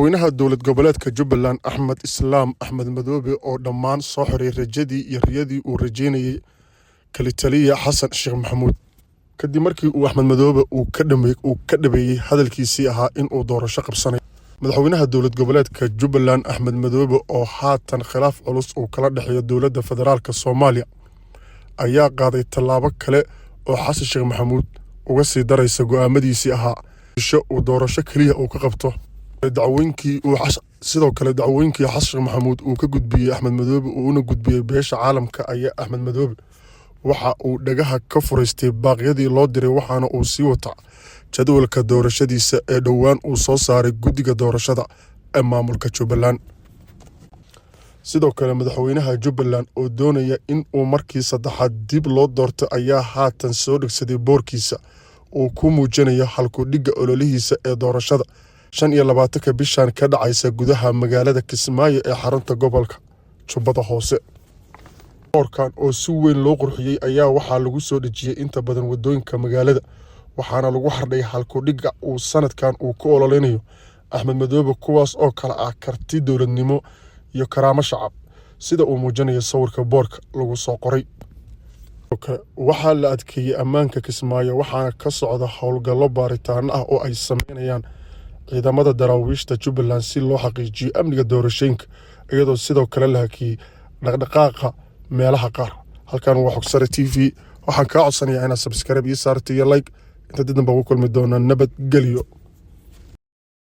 Madaxweynaha dowlad goboleedka Jubbaland, Axmed Islaam Axmed Madoobe, oo dhammaan soo xiray rajadii iyo riyadii uu rajeynayay kalitaliya Xasan Sheekh Maxamuud, kadib markii uu Axmed Madoobe uu ka dhabeeyey hadalkiisii ahaa in uu doorasho qabsanayo. Madaxweynaha dowlad goboleedka Jubbaland, Axmed Madoobe, oo haatan khilaaf culus uu kala dhexeeyo dowladda federaalka Soomaaliya, ayaa qaaday tallaabo kale oo Xasan Sheekh Maxamuud uga sii daraysa go'aamadiisii ahaa uu doorasho keliya uu ka qabto. Dacwooyinkii uu sidoo kale dacwooyinkii Xasan Sheekh Maxamuud uu ka gudbiyey Axmed Madoobe, uuna gudbiyey beesha caalamka, ayaa Axmed Madoobe waxa uu dhagaha ka furaystay baaqyadii loo diray, waxaana uu sii wataa jadwalka doorashadiisa ee dhowaan uu soo saaray guddiga doorashada ee maamulka Jubbaland. Sidoo kale, madaxweynaha Jubbaland oo doonaya in uu markii saddexaad dib loo doorto ayaa haatan soo dhegsaday boorkiisa uu ku muujinayo halkudhigga ololihiisa ee doorashada 25-ka bishan ka dhacaysa gudaha magaalada Kismaayo ee xarunta gobolka Jubbada Hoose. Boorkan oo si weyn loo qurxiyey ayaa waxaa lagu soo dhejiyey inta badan waddooyinka magaalada, waxaana lagu xardhay halkudhigga uu sanadkan uu ku ololeynayo Axmed Madoobe, kuwaas oo kale ah karti dowladnimo iyo karaamo shacab, sida uu muujinayo sawirka boorka lagu soo qoray. Waxaa la adkeeyey ammaanka Kismaayo, waxaana ka socda howlgallo baaritaano ah oo ay sameynayaan ciidamada daraawiishta Jubbaland si loo xaqiijiyo amniga doorashooyinka, iyadoo sidoo kale la hakiyey dhaqdhaqaaqa meelaha qaar. Halkan waa Xogsare TV. Waxaan kaa codsanayaa inaad subscribe ii saarto iyo like. Inta dib dambe ugu kulmi doonaa, nabadgelyo.